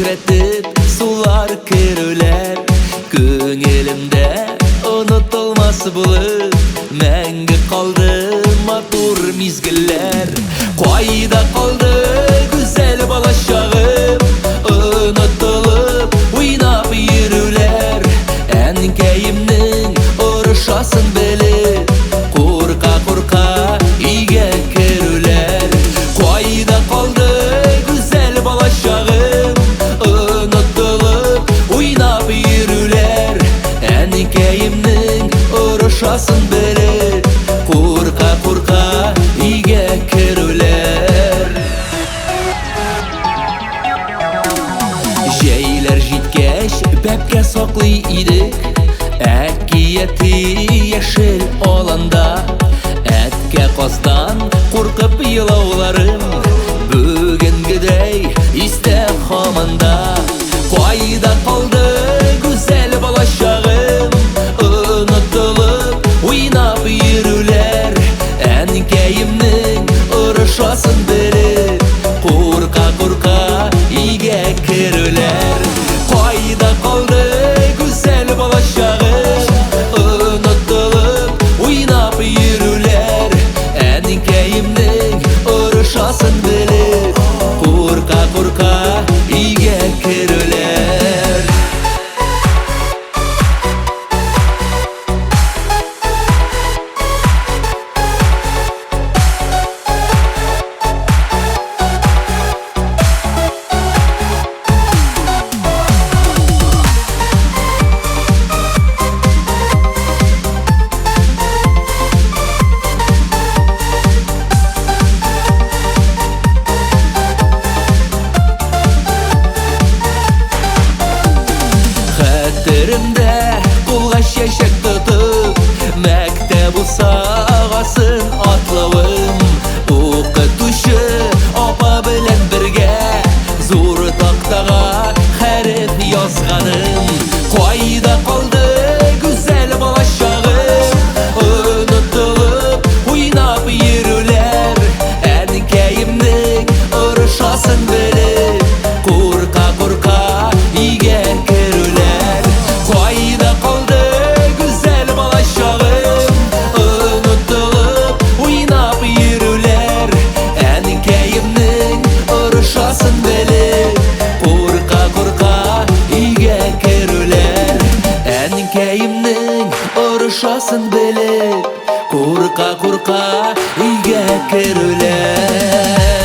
Челтерәтеп сулар керүләр Күңелемдә онытылмас булып Мәңге калды матур мизгелләр. Кайда калды гүзәл балачагым, Онытылып уйнап йөрүләр? Әнкәемнең орышасын белеп, Курка-курка өйгә керүләр. Кайда калды гүзәл балачагым, Онытылып уйнап йөрүләр? Әнкәемнең орышасын белеп, Курка-курка өйгә керүләр. Җәйләр җиткәч, бәбкә саклый идек Әкияти яшел аланда. Әткә каздан куркып елауларым Бүгенгедәй истә һаман да. Кайда калды гүзәл балачагым, Онытылып уйнап йөрүләр? Әнкәемнең орышасын белеп, Курка-курка өйгә керүләр. Кайда калды гүзәл балачагым, Онытылып уйнап йөрүләр? Әнкәемнең орышасын белеп, Курка-курка өйгә керүләр. Хәтеремдә кулга чәчәк тотып, Мәктәп бусагасын атлавым, Укытучы апа белән бергә Зур тактага хәреф язганым. Кайда калды гүзәл балачагым, Онытылып уйнап йөрүләр? Әнкәемнең орышасын белеп, Курка-курка өйгә керүләр. Кайда калды гүзәл балачагым, Онытылып уйнап йөрүләр? Әнкәемнең орышасын белеп, Курка-курка өйгә керүләр. Әнкәемнең орышасын белеп, Курка-курка өйгә керүләр.